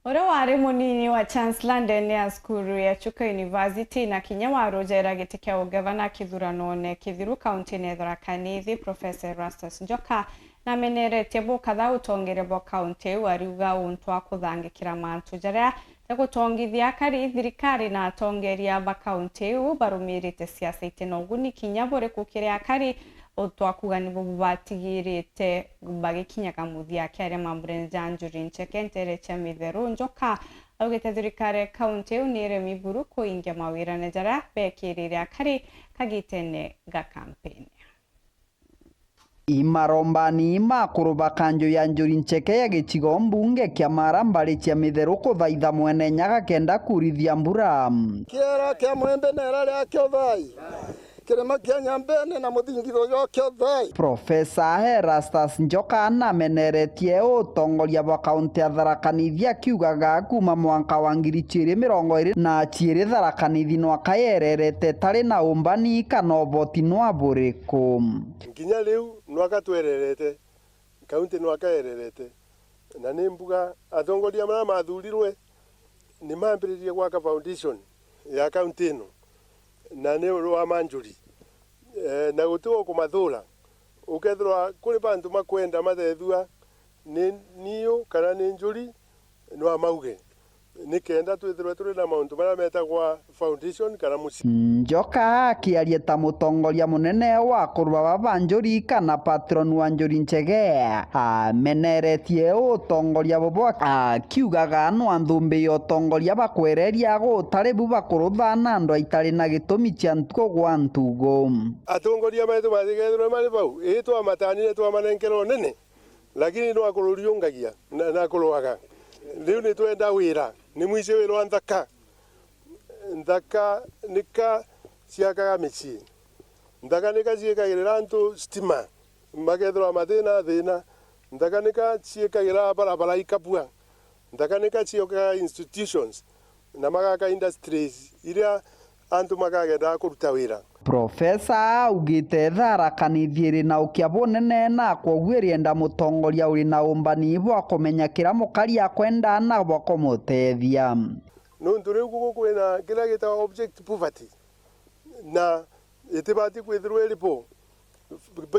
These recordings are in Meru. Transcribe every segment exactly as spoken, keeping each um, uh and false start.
Uria wari munini wa Chancellor ndene ya cukuru ya Chuka University na kinya warujera giti kia ugavana kithuranone kithiru kaunti-ini ya Tharaka Nithi, Professor Erastus Njoka, nameneretie bukatha utongeria bwa kaunti iu, ariuga untu wa kuthangikira mantu jaria ja gutongithia akari, thirikari na atongeria ba kaunti iu barumirite siasa itina uguni kinya buriku kiri akari, utwa kuuga nibo batigirite bagikinyaga muthia. Akiaria mambunene ja Njuri Ncheke nteere cia Mitheru, Njoka augite thirikari ya kaunti iu ni iremi buru kuingia mawirane jaria bekirire akari kagitene ga kampeni. Imarombani ma kuruba kanju ya Njuri Ncheke ya gicigo mbunge kia Mara mbari cia Mitheru kuthaitha Mwene Nyaga kenda kurithia mbura. Kiera kia mwembe neera riakio thai. Kirima kia Nyambene na muthingitho jwakio thai. Profesa Erastus Njoka nameneretie utongoria bwa kaunti ya Tharaka Nithi akiugaga kuuma mwanka wa ngiri ciiri mirongo iri na ciiri Tharaka Nithi nwaka yererete tari na umbani kana uboti nwa buriku. Nginya riu nwaka twererete, kaunti nwaka yererete, na ni mbuga atongoria maria mathurirwe ni mambiririe gwaka foundation ya kaunti ino, na ni uru wa Manjuri. Eh, na guti ukumathura. Ukethirwa kuri bantu makwenda mathethua ni niu kana ni Njuri, no amauge, nikenda twithirwe turi na mauntu maria metagwa foundation kana mucii. Njoka akiaria ta mutongoria munene wa kurwa baba Njuri kana patron wa Njuri Nchege, ameneretie utongoria bubu akiugaga no anthumbi ya utongoria bakwereria gutari bu bakurutha na andu aitari na gitumi cia ntugo gwa ntugo. Atongoria betu batigethirwe mari bau, ii twamatanire twamanenkera unene, lakini no akururiungagia na, na kurwaga. Riu ni twenda wira, ni mwici wira wa nthaka. Nthaka nika ciakaga micii. Nthaka nika ciikagirira antu stima, makethirwa matina thina. Nthaka nika ciikagira barabara ikabua. Nthaka nika ciokaga institutions na magaka industries iria antu makagendaga kuruta wira. Profesa augite Tharaka Nithi iri na ukia bunene na kwoguo irienda mutongoria uri na umbani bwa kumenya kira mukari akwenda na bwa kumutethia. Nuntu riu guku kwina kiria gitagwa object poverty, na itibati kwithirwa iri bo.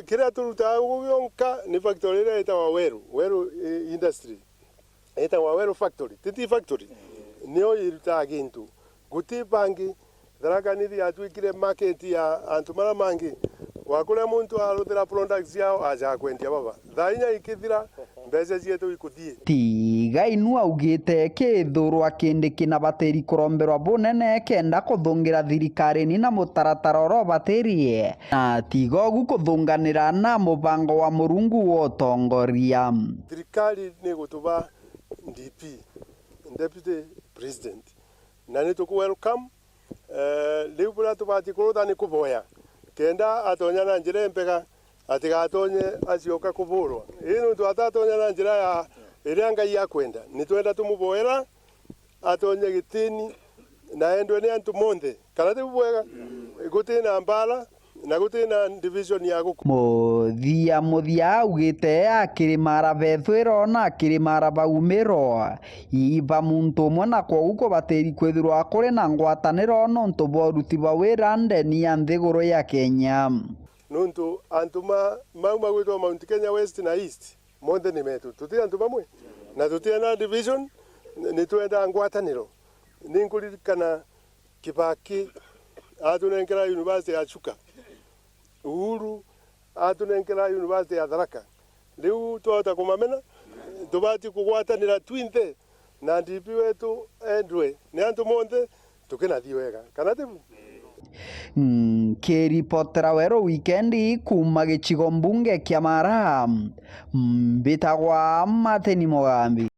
Kiria turutaga guku gionka ni factory iria itagwa Weru, Weru, eh, Industry. Itagwa Weru Factory, ti tea factory. Nio irutaga gintu. Guti bangi, Tharaka Nithi yatuikire market ya antu maria mangi. Wakuria muntu aruthira products ciao, aja kwendia baba. Thaa inya ikithira, mbeca cietu ikuthii. Tiga inu augite kithurwa kindi kina batiri kuromberwa bunene kenda kuthungira thirikari ni na mutaratara uria ubatirie. Na tiga ugu kuthunganira na mubango wa Murungu wa utongoria. Thirikari ni gutuba D P, Deputy President, na ni tuku welcome. Eh, riu buria tubati kurutha ni kuboya, kenda atonya na njira imbega, atigatonye acioka kuburwa. Ii nuntu atatonya na njira ya iria Ngai akwenda, ni twenda tumuboera atonye gitini na endwe ni antu monthe. Kana tiu bwega? Guti na mbara, na guti na division ya guku. Muthia muthia augite akiri mara bethwiro na akiri mara baumiro. Iba muntu umwe na kwogu kubatiri kwithirwa kuri na ngwataniro nontu bwa uruti bwa wira ndeni ya nthiguru ya Kenya. Nontu antu ma, mau magwitwa Mount Kenya West na East, monthe ni metu. Tuti antu bamwe. Na tutiena division, ni twenda ngwataniro. Ninkuririkana Kibaki atunenkera University ya Chuka. Uhuru atunenkera University ya Tharaka. Riu twahota kumamena, tubati kugwatanira twinthe na D P wetu endwe ni antu monthe tukinathi wega. Kana ti bu? Nkiripotera Weru Wikendi kuuma gicigo mbunge kia Mara, mbitagwa Martin Mugambi.